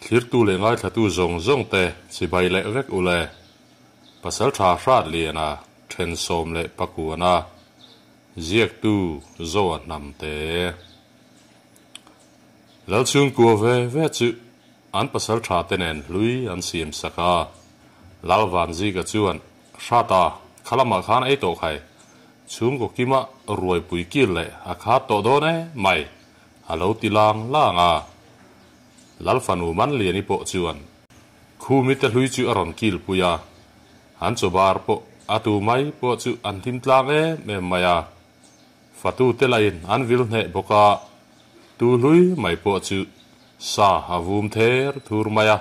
Thlirtu leh ngaithlatu zawng zawng te chibai leh vek ule. Pasaltha Hratliana then 19a ziaktu Zoa Hnamte. Lalchhungkua ve ve chu an pasaltha te nen hlui an siam sak a. Lalvanzika chuan Hrata khalamah khan ei tawh khai. Chhungkaw kima ruaipui kil leh a khat tawh dawn e mai a lo ti lang lang a. Lalfanu Manliani pawh chuan Khumi te hlui chu a rawn kil pui a, an chaw bar pawh a tu mai pawh chu an hlim tlang em em mai a. Fatu te lahin an vil hneh bawk a, tu hlui mai pawh chu sa a vum ther thur mai a,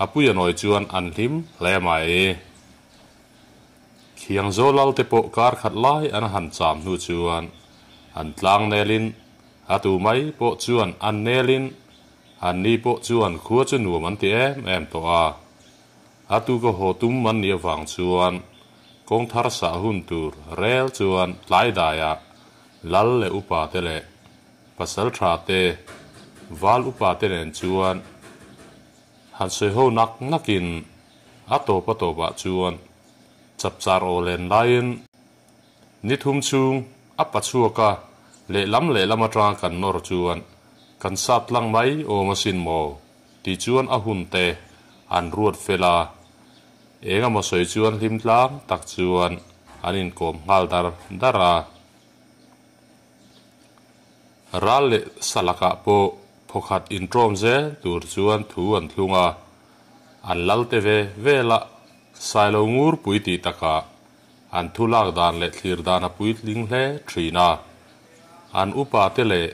a puia nawi chuan an hlim hle mai. Khiang Zawlal te pawh kar khat lai an han cham hnu chuan an tlang nelin a tu mai pawh chuan an nelin an ni pawh chuan khua chu nuam an ti em em tawh a. A tu ka haw tum an nih avang chuan kawng thar sah hun tur rel chuan tlai daiah lal leh upa te leh pasal tha te val upa te nen chuan han sawi ho nak nakin a tawp a tawpah chuan chapchar aw len laiin ni thum chhung a pa chhuak a, lehlam lehlam atanga kan nawr chuan kan sat tlang mai awm asin maw tih chuan a hun te an ruat fel a, eng emaw sawi chuan hlim tlang tak chuan an inkawm nghal dar dar a. Ral leh salakah pawh phawkhat intawm zel tur chuan thu an thlung a, an lal te ve vela Sailo ngur pui tih takah an thu lak dan leh thlir dan a puitling hle thin a. An upa te leh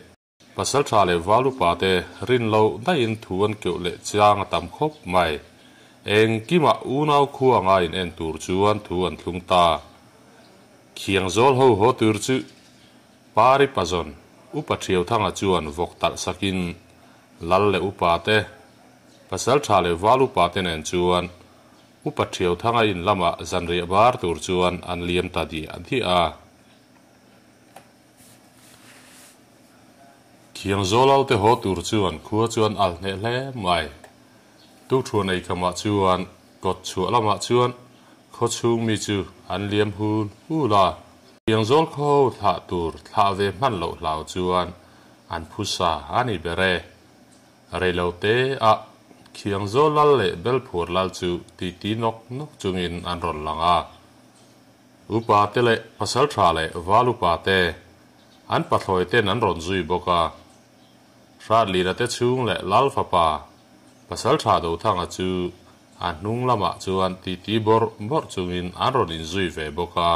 pasaltha leh val upa te rin loh daihin thu an keuh leh chiang a tam khawp mai. Engkimah unau khua anga in en tur chuan thu an thlung ta. Khiang zawl ho haw tur chu Pari Pazawn Upa Thiauthanga chuan vawk talh sakin Lal leh upa te, Pasaltha leh Val upa te nen chuan Upa Thiauthanga in lamah zanriah bar tur chuan an liam ta diah diah a. Khiang Zawlal te haw tur chuan khua chuan al hneh hle mai. Tukthuan eikamah chuan kawt chhuah lamah chuan khaw chhung mi chu an liam hul hul a. Khiangzawl khaw ho thlah tur thlah ve hman loh hlau chuan an phusa a ni ber e. Reilo te ah Khiangzawl lal leh Belphuar lal chu titi nawk nawk chungin an rawn lang a. Upa te leh Pasaltha leh Val upa te an pathlawi ten an rawn zui bawk a. Hratlina te chhung leh Lal fapa Pasaltha Dothanga chu a hnung lamah chuan titi bawrh bawrh chungin an rawn inzui ve bawk a.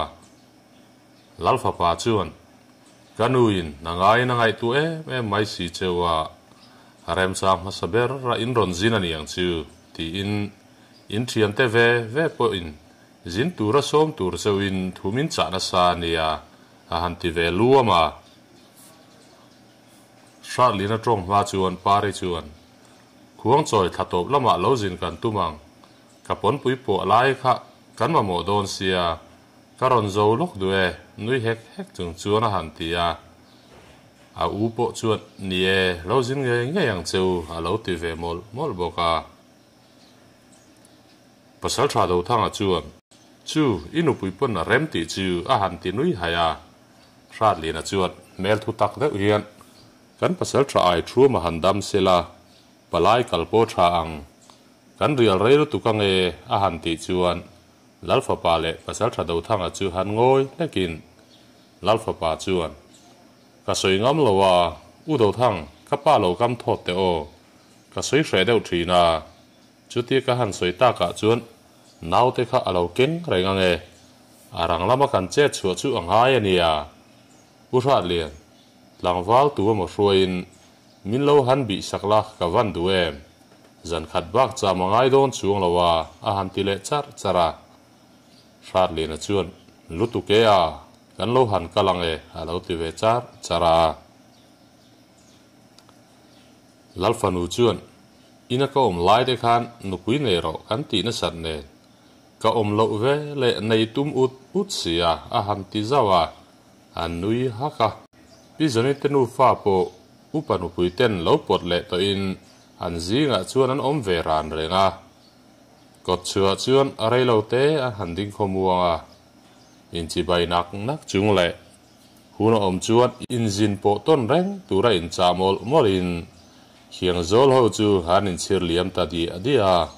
Lal fapa chuan, Ka nuin na ngaiin a ngaihtuah em em mai si cheu a, remchang hmasa ber a in rawn zin a niang chu, tiin in thiante ve ve pawhin zin tura sawm tur cheuhin thu min chah nasa a nia, a han ti ve luam a. Hratlina tawng hma chuan Pari chuan, Khuangchawi thla tawp lamah lo zin kan tum ang, ka pawnpui pawh lai kha kan mamawh dawn sia, ka rawn zo lawk duh e, nui hek hek chung chuan a han ti a. A u pawh chuan, Ni e, lo zin ngei ngei ang che u, a lo ti ve mawlh mawlh bawk a. Pasaltha Dothanga chuan, Chu, i nupui pawn a rem tih chu a han ti nui haih a. Hratlina chuan hmel thu tak deuh hian, Kan pasal tha ai thu ma han dam sela, palai kal pawh tha ang. Kan rial rei lutuk ange a han tih chuan Lalfapa leh pasal tha Dothanga chu han ngawi hlekin Lalfapa chuan, Ka sawi ngam lo a, U Dothang, ka pa lo kam thawt teh aw. Ka sawi hreh deuh thin a. Chutia ka han sawi takah chuan naute kha a lo keng reng ange, a rang lama kan chet chhuah chu a ngai a nia. U Hratlian, tlangval tu emaw hruaiin min lo han bih sak la ka van duh em? Zan khat bak cham a ngai dawn chuang lo a, a han ti leh charh charh a. Hratliana chuan, Lutuk e a, kan lo han kal ange a lo ti ve charh charh a. Lalfanu chuan, Ina ka awm lai te khan nupui nei rawh kan tih nasat nen, ka awm loh ve leh nei tum ut ut si a, a han ti zauh a, a nui hak a. Pi Zoni te nufa pawh upa nupui ten lo pawt leh tawhin An zingah chuan an awm ve ran reng a. Kawtchhuah chuan rei lo te an han ding khawmuang a, inchibai nak nak chung leh hun a awm chuan inzin pawh tawn reng tura inchah mawlh mawlhin Khiangzawl ho chu an inchhir liam ta diah diah a.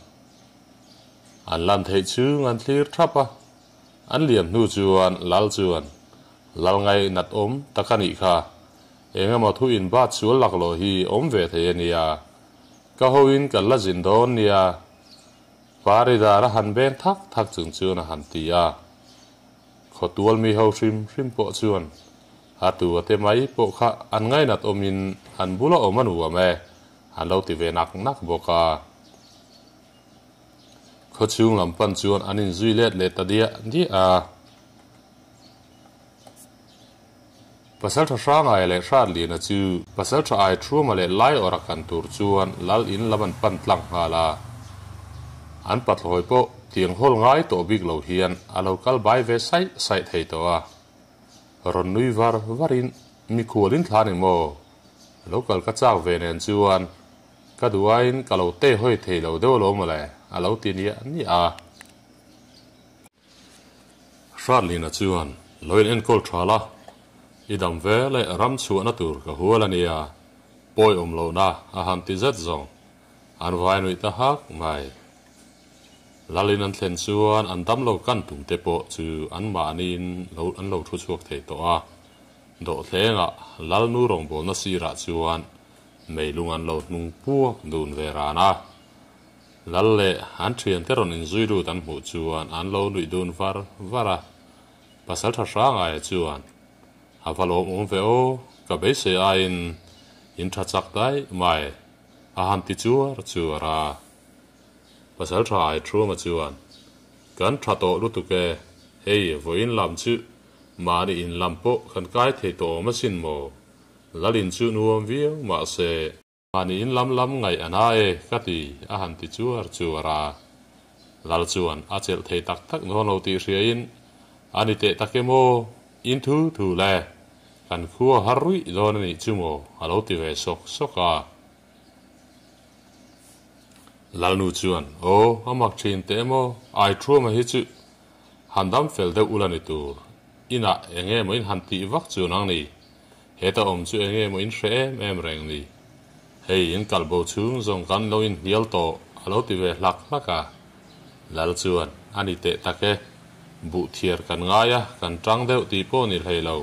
An lan theih chhung an thlir thap a, an liam hnu chuan Lal chuan, Lal ngainat awm tak a nih kha, engemaw thu inbat sual laklawh hi awm ve thei a nia, ka hoin kan la zin dawn nia, Paridar a han beng thak thak chung chuan a han ti a. Khawtual mi ho hrim hrim pawh chuan a tu a te mai pawh kha an ngainat awmin an bula awm a nuam e, an lo ti ve nak nak bawk a. Khawchhung lam pan chuan an inzui let leh ta diah diah a. Pasalṭha Hrangaia leh Hratliana chu Pasalṭha Aithuama leh Laiawrha kan tur chuan Lal in lam an pan tlang nghal a. An pathlawi pawh tiang hawl ngai tawh bik lo hian a lo kal bai ve saih saih thei tawh a. Rawn nui var varin mikhualin thla ni maw? Lo kal ka chak ve nen chuan ka duhaiin ka lo tei hawi thei lo deuh lo mawle a lo ti niah niah a. Hratlina chuan lo in enkawl tha la, i dam ve leh ram chhuahna tur ka hual a nia, pawi awm lohna a han ti zet zawng an vai nuih ta hak mai. Lalin an thlen chuan an damlo kan tum te pawh chu an mahniin lo an lo thu chhuak thei tawh a, dawhthlengah Lalnu rawngbawlna sirah chuan meilung an lo hnung puak dun ve ran a. Lal leh an thiante rawn inzui lut an hmuh chuan an lo nuih dun var var a, Pasaltha Hrangaia chuan, A va lawmawm ve aw, ka beisei aiin in tha chak daih mai, a han ti chuar chuar a. Pasaltha Aithruama chuan, Kan tha tawh lutuk e, hei vawiin lam chu mahni in lam pawh kan kai thei tawh awm asin maw, Lalin chu nuam viau mahse, Mahni in lam lam ngaih a na e ka ti a han ti chuar chuar a. Lal chuan a chelh thei tak tak dawn lo tih hriain a ni teh tak em aw, in thu thu le, kan khua har ruih dawn a nih chu maw a lo ti ve sawk sawk a. Lalnu chuan aw a mak thin teh em aw, Aithuama hi chu han dam fel deuh ula ni tur, inah eng emaw in han tih vak chu nang ni, Heta awm chu enge maw in hre em em reng ni? Hei in kal bo chhung zawng kan lo inhnial tawh a lo ti ve hlak hlak a. Lal chuan, A ni teh tak e, buh thiar kan ngai a, kan tang deuh tih pawh ni hlei lo,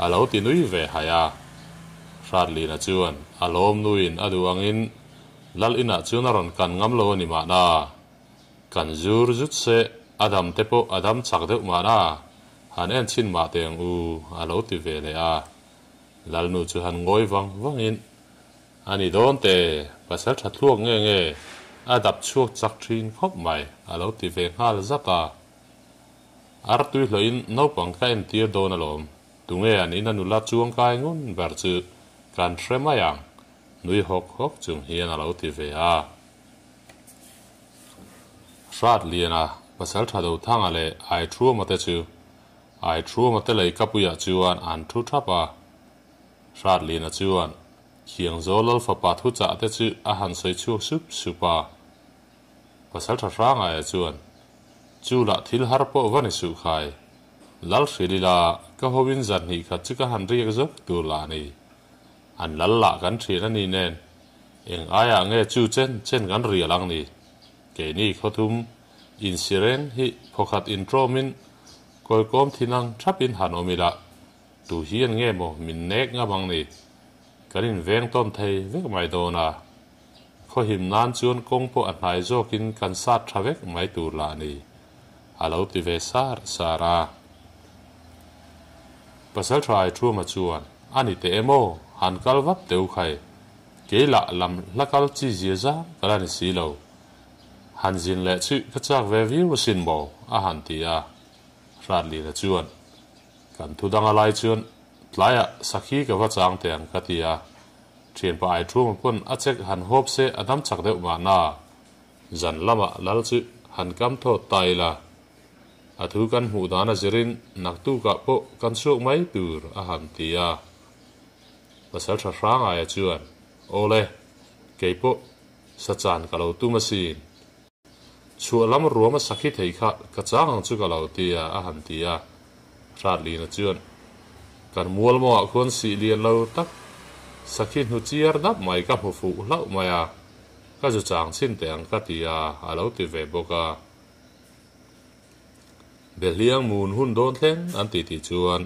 a lo ti nui ve haih a. Hratlina chuan, A lawm nuin a duh angin Lal inah chuan a rawn kan ngam lo a ni mahna. Kan zur zut se, a dam te pawh a dam chak deuh mahna. Han en chhin mah teh ang u, a lo ti ve leh a. Lalnu chu han ngawi vang vangin, A ni dawn te, pasal tha thluak nge nge, a dap chhuak chak thin khawp mai, a lo ti ve nghal zat a. Artui hlawhin naupang ka entir dawn alawm, tunge an ina nula chuangkai ngun ber chu kan hre mai ang, nui hawk hawk chung hian a lo ti ve a. Hratliana, Pasal tha Dothanga leh Aithuama te chu Aithuama te lei kapuiah chuan an thu thap a. Hratliana chuan Khiangzawl Lal fapa thuchah te chu a han sawi chhuak sup sup a. Pasal tha Hrangaia chuan, Chu lah thil har pawh va ni suh khai. Lal hrilh ila ka hoin zan hnih khat chu ka han riak zawk tur lah a ni. An lal lah kan thian a ni nen, eng aiah nge chu chen chen kan rial ang ni? Keini khawthum insireng hi phawkhat intrawmin kawikawm thinang thapin han awm ila, tu hian nge maw min nek ngam ang ni? Kan inveng tawn thei vek mai dawn a, khawhim nan chuan kawng pawh a hnai zawkin kan sat tha vek mai tur lah ni, a lo ti ve sar sar a. Pasaltha Aithuma chuan, A ni teh em aw, han kal vat teh u khai. Kei lah lam hla kal chi zia zang ka la ni si lo. Han zin leh chu ka chak ve viau asin maw? a han ti a. Hratlina chuan, Kan thu dang a lai chuan tlaiah sakhi ka va chang teh ang ka ti a. Thianpa Aithuma pawn a chek han hawp se a dam chak deuh mahna. Zan lamah lal chu han kam thawt ta ila. A thu kan hmuh dan a zirin naktukah pawh kan chhuak mai tur a han ti a. Pasal tha Hrangaia chuan, Awle, kei pawh Sa chan ka lo tum asin. Chhuah lam ruam a sakhi thei kha ka chang ang chu ka lo ti a, a han ti a. Hratlina chuan, Kan mual mawngah khuan sih lian lo tak, sakhi hnu chiar dap mai ka hmu fuh hlauh mai a, ka zu chang chhin teh ang ka ti a, a lo ti ve bawk a. Behliang mun hun dawn thleng an ti tih chuan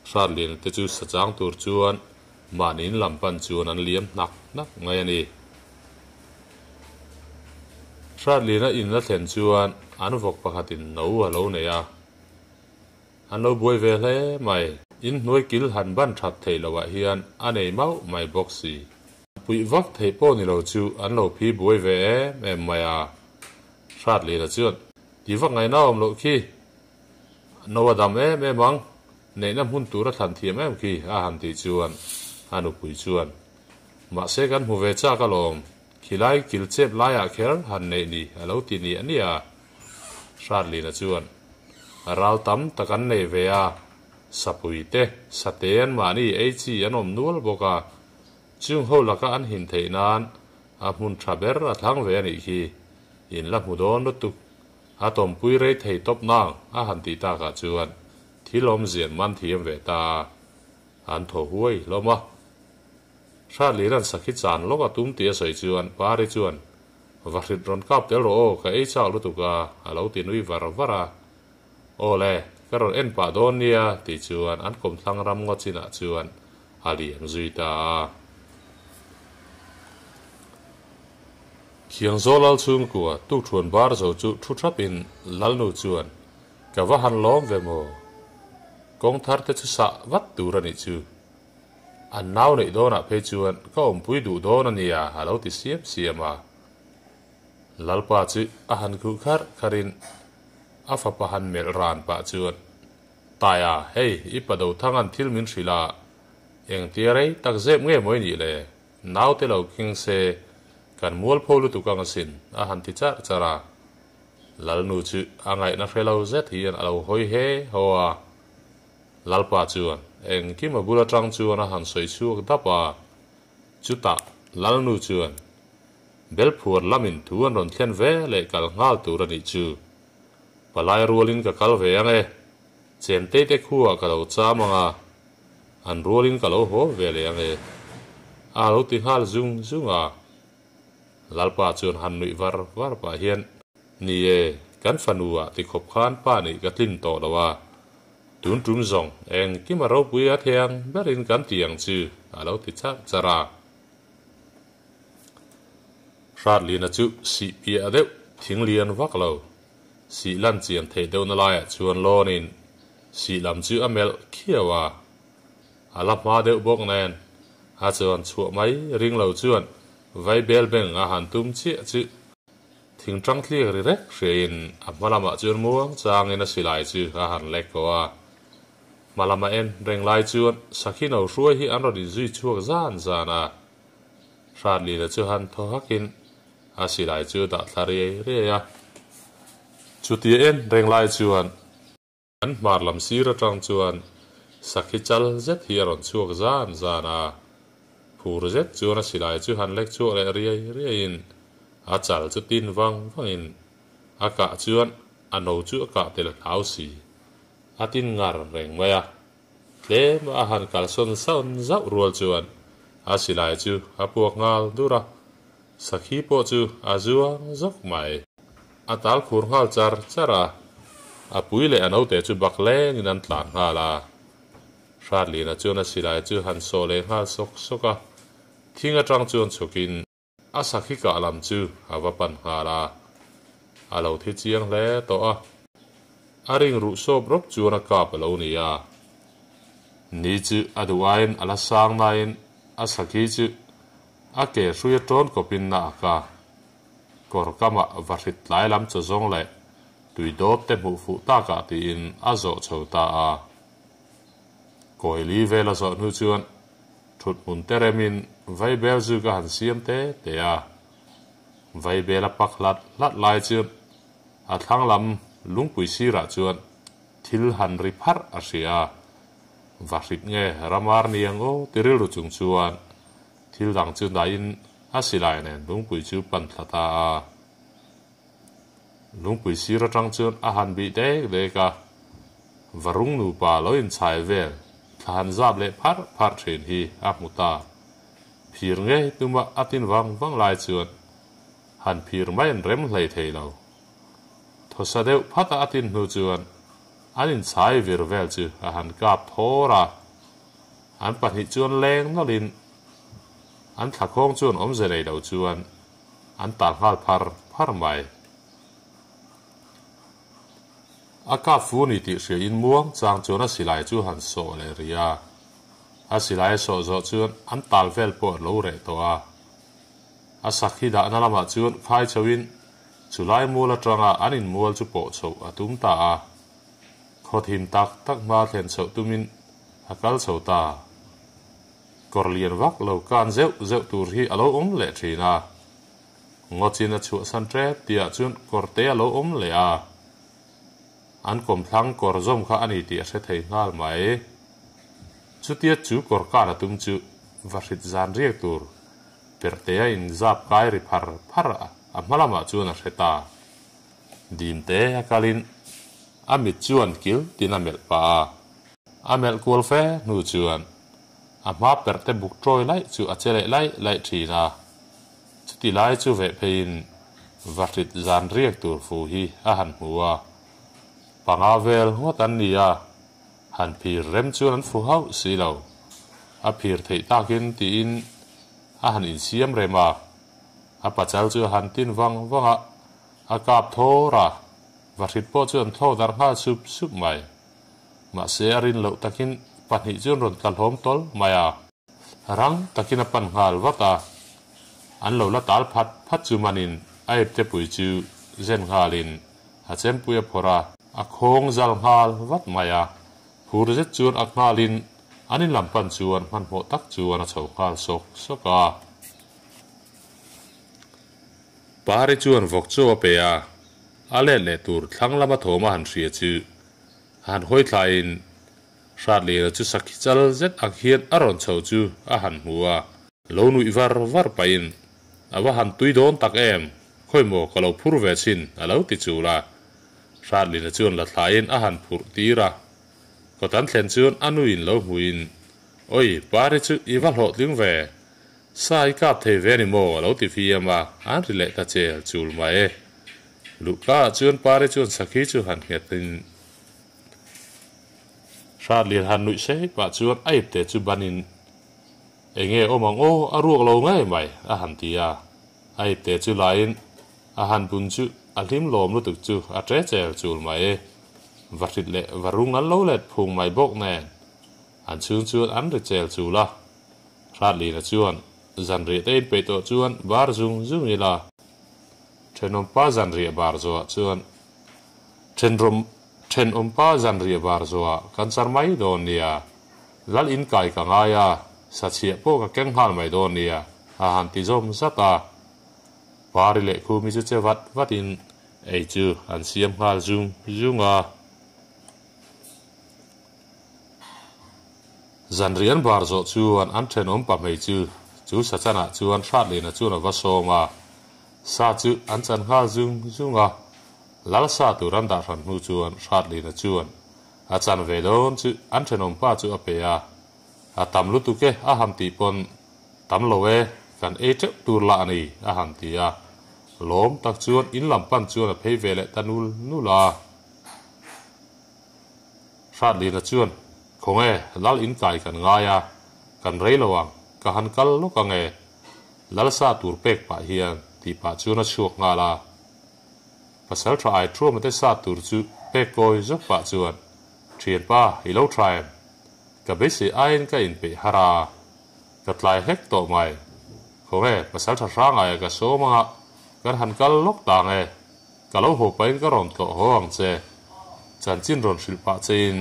Hratlina te chu sa chang tur chuan mahni in lam pan chuan an liam hnak hnak mai a ni. Hratlina in a thlen chuan an vawk pakhatin no a lo nei a, an lo buai ve hle mai. In hnuai kil han ban that theih loh ah hian a nei mauh mai bawk si. Puih vak theih pawh ni lo chu an lo phi buai ve em em mai a. Hratlina chuan Ti vak ngaihna awm loh khi. No a dam em em ang, neihna hmun tur a thlan thiam em khi a han tih chuan a nupui chuan, Mahse kan hmu ve chak alawm, khilai kil chep laiah kher han neih ni a lo ti ni a nia. Hratlina chuan, A ral tam tak an nei ve a, sapui te, sate an mahni ei chi an awm nual bawk a, chung ho laka an hin theih nan a hmun tha ber a thlang ve a nih khi. In la hmu dawn lutuk. A tawmpui rei thei tawp nang a han tih takah chuan thil awmzian man thiam ve ta a, an thaw huai hlawm a. Hratliran sakhi chan lawk a tum tih a sawi chuan Pari chuan, Va hrit rawn kap tel rawh aw, ka ei chak lutuk a, a lo ti nui var var a. Aw le, ka rawn en pah dawn nia tih chuan an kawmthlang ram ngaw chinah chuan a liam zui ta a. Khiangzaw lal chhungkua tukṭhuan bar zo chu thu ṭhapin Lalnu chuan, Ka va han lawm ve maw? Kawng thar te chu sah vat tur a nih chu. An nau neih dawnah phei chuan ka awmpui duh dawn a nia a lo ti siam siam a. Lalpa chu a han khuh kharh kharhin a fapa han melh ran pah chuan, Taia, hei i pa Dothanga'n thil min hrilh a, engtia rei tak zep nge maw i nih le? Naute lo keng se, kan mualpho lutuk ang asin, a han ti charh charh a. Lalnu chu a ngaihna hre lo zet hian a lo hawi he haw a. Lalpa chuan engkim a bul atang chuan a han sawi chhuak dap a. Chutah Lalnu chuan, Belphuar lamin thu an rawn thlen ve leh kal nghal tur a nih chu. Palai rualin ka kal ve ang e. Chemtei te khuah ka lo cham ang a. An rualin ka lo haw ve leh ang e. A lo ti nghal zung zung a. Lalpa chuan han nuih var var pah hian, Ni e, kan fanu ah ti khawp khan pa nih ka tlin tawh lo a. Tun tum zawng engkim a ropui a thiang berin kan ti ang chu, a lo ti charh charh a. Hratlina chu sih piah deuh thing lian vak lo. Sih lan chian theih deuhna laiah chuan lawnin sih lam chu a melh khiau a. A la hma deuh bawk nen a chuan chhuah mai ring lo chuan vai bel beng a han tum chiah chu thing tang tliak ri rek hriain a hma lamah chuan muang changin a silai chu a han lek ko a. Hma lama en reng lai chuan sakhi no hruai hi an rawn inzui chhuak zan zan a. Hratlina chu han thaw hakin a silai chu a dah thla riai riai a. Chutia en reng lai chuan an hmar lam sir atang chuan sakhi chal zet hi a rawn chhuak zan zan a. Phur zet chuan a silai chu han lek chhuak leh riai riaiin a chal chu tin vang vangin a kah chuan a no chu a kah tel hlau si. A tin ngar reng mai a. Tlem a han kalsawn sawn zauh rual chuan a silai chu a puak nghal dur a, sakhi pawh chu a zuang zawk mai. A tal khur nghal char char a, a pui leh a naute chu bak lengin an tlan nghal a. Hratlina chuan a silai chu han sawh leh nghal sawk sawk a, thing atang chuan chhukin A sakhi kah lam chu a va pan nghal a, a lo thi chiang hle tawh a. A ring ruh sawp rawp chuan a kap a lo ni a. Ni chu a duh aiin a la sang nain a sakhi chu a ke hrui a tawn kawpin na a ka. Kawr kamah va hrit tlai lam chaw zawng leh tui dawt te hmuh fuh takah tiin a zawh chho ta a. Kawili vel a zawh hnu chuan Thut hmun te remin vaibel zu ka han siam te te a, vaibel a pak hlat hlat lai chuan a thlang lam lungpui sirah chuan thil han ri pharh a hria a, va hrit nge ramar ni ang aw ti rilru chung chuan thil dang chu dahin A silai nen lungpui chu pan thla ta a. Lungpui sir atang chuan a han bih dek dek a, Varung nupa lo inchhai vel thla han zap leh pharh pharh thin hi a hmu ta. Phir ngei tuma a tin vang vang lai chuan han phir mai an rem hlei thei lo. Thawsa deuh phata a tin hnu chuan an inchhai vir vel chu a han kap thawr a. An pahnih chuan leng nawlhin an thlakhawng chuan awmze nei lo chuan an tal nghal phar phar mai. A kap fu ni tih hria in muang chang chuan a silai chu han sawh leh rih a. A silai a sawh zawh chuan an tal vel pawh a lo reh tawh a. A sakhi dahna lamah chuan khai chhoin chulai mual atanga an inmual chu pawh chhoh a tum ta a. Khaw thim tak tak hma thlen chhoh tumin a kal chho ta. Kawr lian vak lo kan zeuh zeuh tur hi a lo awm leh thin a. Ngawchin a chhuahsan tep tihah chuan kawr te a lo awm leh a. An kawmthlang kawr zawm kha a ni tih a hre thei nghal mai. Chutia chu kawr kan a tum chu va hrit zan riak tur perhte a inzap kai ri phar phar a hma lamah chuan a hre ta. Dim te a kalin a mit chuan kil tin a melh pah a. A melh kual fe hnu chuan a hma perhte buk tawi laih chu a che leh laih laih thin a. Chuti lai chu veh pheiin vahrit zan riak tur fu hi a han hmu a. Panga vel ngawt an ni a, han phir rem chuan an fu hauh si lo. A phir theih takin tiin a han insiam rem a. A pachal chu a han tin vang vang a, a kap thawr a, vahrit pawh chu an thlawk darh nghal sup sup mai. Mahse a rin loh takin pahnih chuan rawn tla hlawm tawl mai a. Rang takin a pan nghal vat a, an lo la tal phat phat chu manin a ipte pui chu zen nghalin a chempui a phawrh a, a khawng zal nghal vat mai a, phur zet chuan a nghalin an in lam pan chuan hmanhmawh tak chuan a chho nghal sawk sawk a. Pari chuan vawk chaw a pe a, a let leh tur thlang lama thawm a han hria chu a han hawi thlaiin Hratlina chu sakhi chal zet ang hian a rawn chho chu a han hmu a. Lo nuih var var pahin, A va han tui dawn tak em? Khawi maw ka lo phur ve chin, a lo ti chul a. Hratlina chuan la thlaiin a han phurh tir a. Kawtan thlen chuan a nuin lo hmuin, Oi, Pari chu i va hlawhtling ve. Sa i kap thei ve ni maw? a lo ti fiam a, an ri leh ta chel chul mai. Luhka ah chuan Pari chuan sakhi chu han nghetin, Hratlian han nuih sei pah chuan a ipte chu banin, Enge awm ang aw, a ruak lo ngei mai, a han ti a. A ipte chu laiin a han bun chu a hlim lawm lutuk chu a ṭe chel chul mai. Va hrit leh va rung an lo let phung mai bawk nen an chhung chuan an ri chel chul a. Hratliana chuan zanriah te inpeih tawh chuan bar zung zung ila. Ṭhenawmpa zanriah bar zawhah chuan Ṭhenrawm Ṭhenawmpa zanriah bar zawhah kan char mai dawn nia. Lal in kai ka ngai a, sachhiah pawh ka keng nghal mai dawn nia, a han ti zawm zat a. Pari leh Khumi chu che vat vatin ei chu an siam nghal zung zung a. Zanriah an bar zawh chuan an ṭhenawmpa hmei chu chu sachanah chuan Hratlina chuan a va sawm a. Sa chu an chan nghal zung zung a. Lal sa tur an dah hran hnu chuan Hratlina chuan a chan ve dawn chu an thenawmpa chu a pe a, A tam lutuk e a han tih pawn tam lo e, kan ei teuh tur lah a ni a han ti a. Lawm tak chuan in lam pan chuan a phei ve leh ta nul nul a. Hratlina chuan, Khawnge, Lal in kai kan ngai a, kan rei lo ang, ka han kal lawk ang e. Lal sa tur pek pah hian tih pah chuan a chhuak nghal a. Pasal tha ai thuama te sa tur chu pek kawi zawk pah chuan, Thianpa, i lo tha em? Ka beisei aiin ka inpeih har a, ka tlai hlek tawh mai. Khawnge, pasal tha hrangaia ka sawm anga kan han kal lawk tang e. Ka lo haw pahin ka rawn tlawh haw ang che. Chanchin rawn hrilh pah chein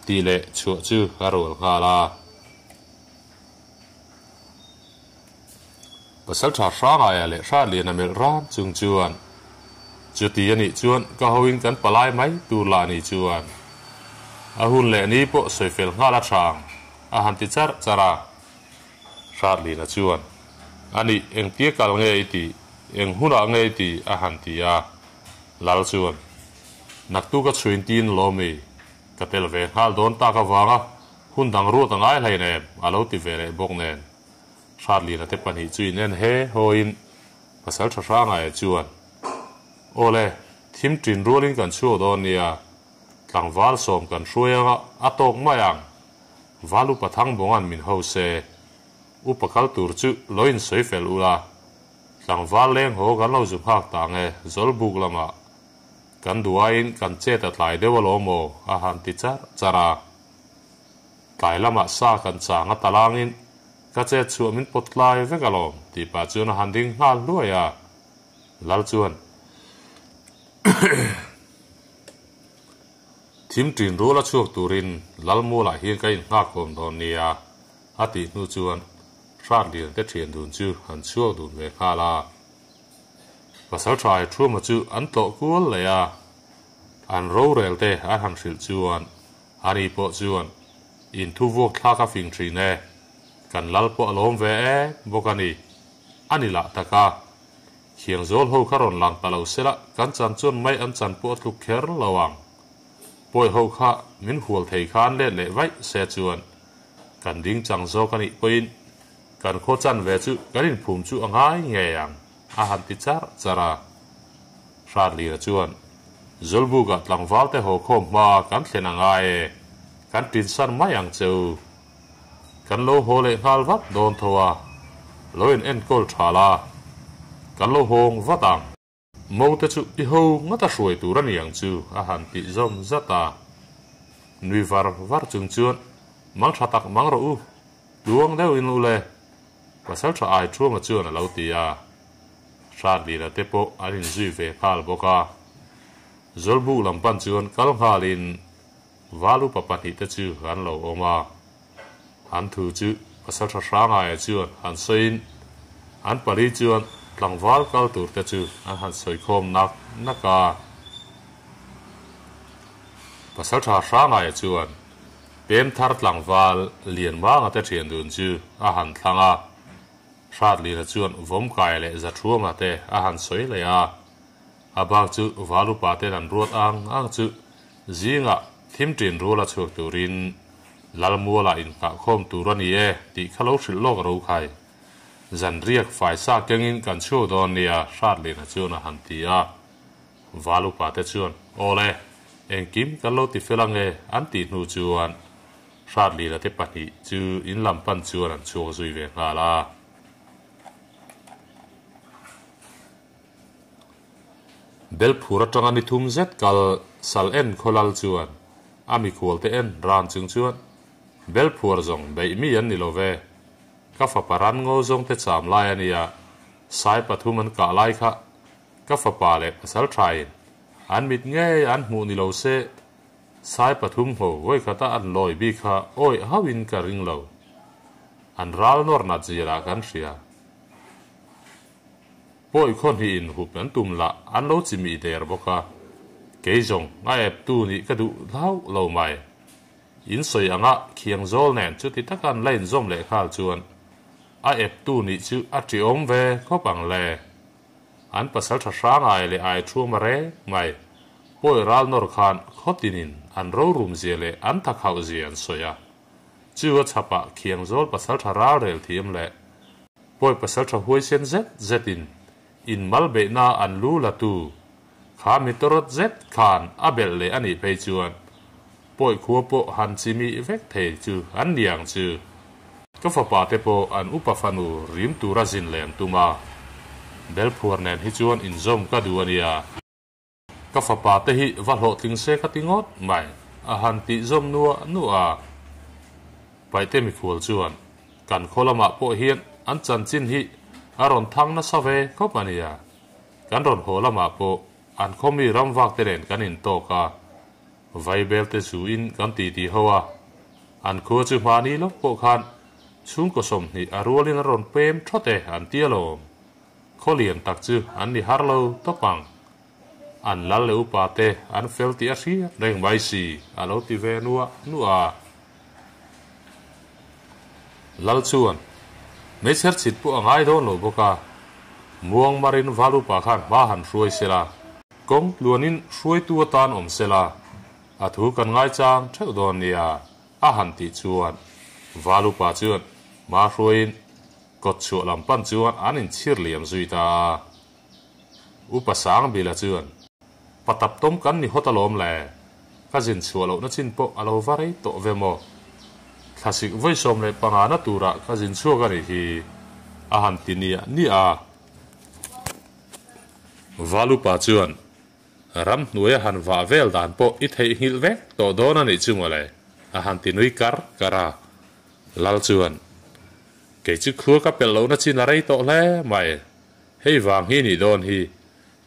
tih leh chhuah chu a rual nghal a. Pasalṭha Hrangaia leh Hratliana melh ran chung chuan, Chuti a nih chuan ka hoin kan palai mai tur lah ni chuan a hun leh ni pawh sawifel nghal a ṭha ang, a han ti charh charh a. Hratliana chuan, Anih engtia kal nge i tih, eng hunah nge i tih? a han ti a. Lal chuan, Naktuk a chhuin tiin lawmi, ka tel ve nghal dawn tak avanga hun dang ruat a ngai hlei nem, a lo ti ve leh bawk nen. Hratlina te pahnih chu in en he hawiin pasal tha hranga e chuan, Aw le, thim ṭin rualin kan chhuak dawn nia, tlangval sawm kan hruai anga a tawk mai ang, val upa Thangbawnga'n min ho se, upa kal tur chu lo insawi fel ula, tlangval leng haw kan lo zu nghak ta ang e, Zawlbuk lamah kan duaiin kan chet a tlai deuh alawm aw, a han ti charh charh a. Tlai lamah sa kan chang a talangin ka chet chhuah min pawt tlai vek alawm tih pah chuan a han ding nghal hluai a. Lal chuan thim ṭin rual a chhuak turin Lalmualah hian ka innghakawm dawn nia a tih hnu chuan Hratlian te ṭhian dun chu an chhuak dun ve nghal a. Pasal ṭha Ṭhuama chu an tlawh kual leh a, an rorel te an han hrilh chuan Ani pawh chuan, In thu vuak thlak a fing thin e, kan lal pawh a lawm ve e bawk a ni. A ni lah tak a. Khiang zawl ho kha rawn lang ta lo sela kan chan chuan mai an chan pawh a tluk kher lo ang. Pawi ho kha min hual thei kha an let leh vaih se chuan kan ding chang zawk a nih pawhin kan khaw chan ve chu kan inphum chu a ngai ngei ang a han ti charh charh a. Hratlira chuan, Zawlbukah tlangval te haw khawm hma kan thlen a ngai e, kan tinsan mai ang che u. Kan lo haw leh nghal vat dawn tho a, lo in enkawl tha la, kan lo hawng vat ang. Mo te chu i ho ngata hruai tur a ni ang chu a han tih zawm zat a. Nui var var chung chuan, Mang tha tak mang rawh u, tluang deuh in u le, Pasal tha ai Thuama chuan a lo ti a. Hratlina te pawh an inzui ve nghal bawk a. Zawlbuk lam pan chuan kal nghalin Val upa pahnihte chu an lo awm a. An thu chu Pasaltha Hrangaia chuan han sawiin an pali chuan tlangval kal turte chu an han sawikhawm nak nak a. Pasaltha Hrangaia chuan pem thar tlangval Lianmanga te thian dun chu a han thlang a. Hratlina chuan Vawmkai leh Zathuama te a han sawi leh a, a bak chu Val upa ten an ruat ang ang chu zingah thim ṭin ruala chhuak turin Lalmuala inngahkhawm tur a ni e tih kha lo hrilh lawk ro khai. Zan riak faisa kengin kan chhuak dawn nia Hratlina chuan a han ti a. Val upa te chuan Aw le, engkim kan lo ti fel ange an tih hnu chuan Hratlina te pahnih chu in lam pan chuan an chhuak zui ve nghal a. Belphur atanga ni thum zet kal sal en khawlal chuan a mikhual te en ran chung chuan Belphuar zawng beih mi an ni lo ve. Ka fapa ran ngaw zawng te cham lai a nia, sai pathum an kah lai kha ka fapa leh pasal thain an mit ngei an hmuh ni lo se Sai pathum ho vawi khata an lawi bik kha awih hauhin ka ring lo. An ral nawr nat zirah kan hria. Pawi khaw hnih in hup an tum lah an lo chimih der bawk a. Kei zawng a ep tu nih ka duh hlauh lo mai. In sawi anga khiang zawl nen chuti taka an la inzawm leh nghal chuan a ep tu nih chu a ṭiawm ve khawp ang le. An pasal tha hrang ai leh ai thuam a reng mai. Pawi ral nawr khan khawtinin an rorum zia leh an thakhauh zia an sawi a. Chu a chhapah Khiangzawl pasal tha ral rel thiam leh pawi pasal tha huaisen zet zetin in mal beihna an lu la tu kha mi tawrawt zet khan a belh leh a nih phei chuan pawi khua pawh han chimih vek thei chu an ni ang chu. Ka fapa te pawh an upa fanu rim tura zin leh an tum a, Belphuar nen hi chuan inzawm ka duh a nia. Ka fapa te hi va hlawhtling se ka ti ngawt mai, a han tih zawm nuah nuah a. Paihte mikhual chuan, Kan khaw lamah pawh hian an chanchin hi a rawn thang nasa ve khawp a nia. Kan rawn haw lamah pawh an khaw mi ramvak te nen kan intawk a, vaibel te zuin kan titi ho a. An khua chu hmani lawk pawh khan chhungkaw 20 a rualin a rawn pem thawt e an ti alawm. Khaw lian tak chu an ni har lo tawp ang. An lal leh upa te an fel tih a hriat reng mai si, a lo ti ve nuah nuah a. Lal chuan, Meichher chhit pawh a ngai dawn lo bawk a, muang marin Valupa khan hma han hruai sela, kawng tluanin hruaitu atan awm sela, a thu kan ngaichang theuh dawn nia, a han tih chuan Valupa chuan hma hruaiin kawt chhuah lam pan chuan an inchhir liam zui ta a. Upa Sangbila chuan, Patap tawm kan ni hawt alawm le, ka zin chhuah lohna chin pawh a lo va rei tawh ve maw? Thlasik vawi 15 na turah ka zin chhuak a nih hi, a han ti niah niah a. Valupa chuan, Ramhnuaia han vah vel dan pawh i theihnghilh vek tawh dawn a nih chu mawle, a han ti nui kar kar a. Lal chuan, Kei chu khua ka pelh lohna chin a rei tawh hle mai. Hei vang hi nih dawn hi,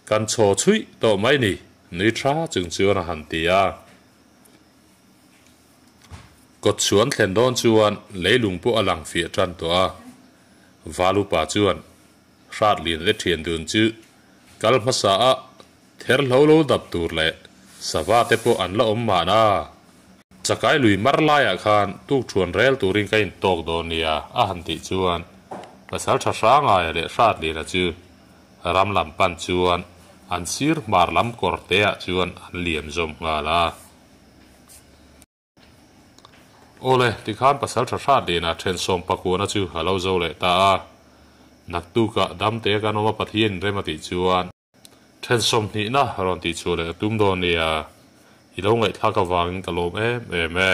kan chhaw chhuih tawh mai ni, nui tha chung chuan a han ti a. Kawt chhuan thlen dawn chuan leilung pawh a lang fiah tan tawh a. Valupa chuan Hratlin le thian dun chu kal hmasa a ther hlo lo dap tur leh sava te pawh an la awm mahna. Chakai lui mar laiah khan tukthuan rel turin ka intawk dawn nia a han tih chuan pasal tha Hrangaia leh Hratlina chu ram lam pan chuan an sir hmar lam kawr teah chuan an liam zawm nghal a. Awle, tikhan pasal tha Hratlina then sawmpakuana chu a lo zo leh ta a. Naktukah damte kan awm a Pathian inrem a tih chuan Then sawmhnihna rawn tih chhuah leh a tum dawn nia, i lo ngaihthlak avangin ka lawm em em e.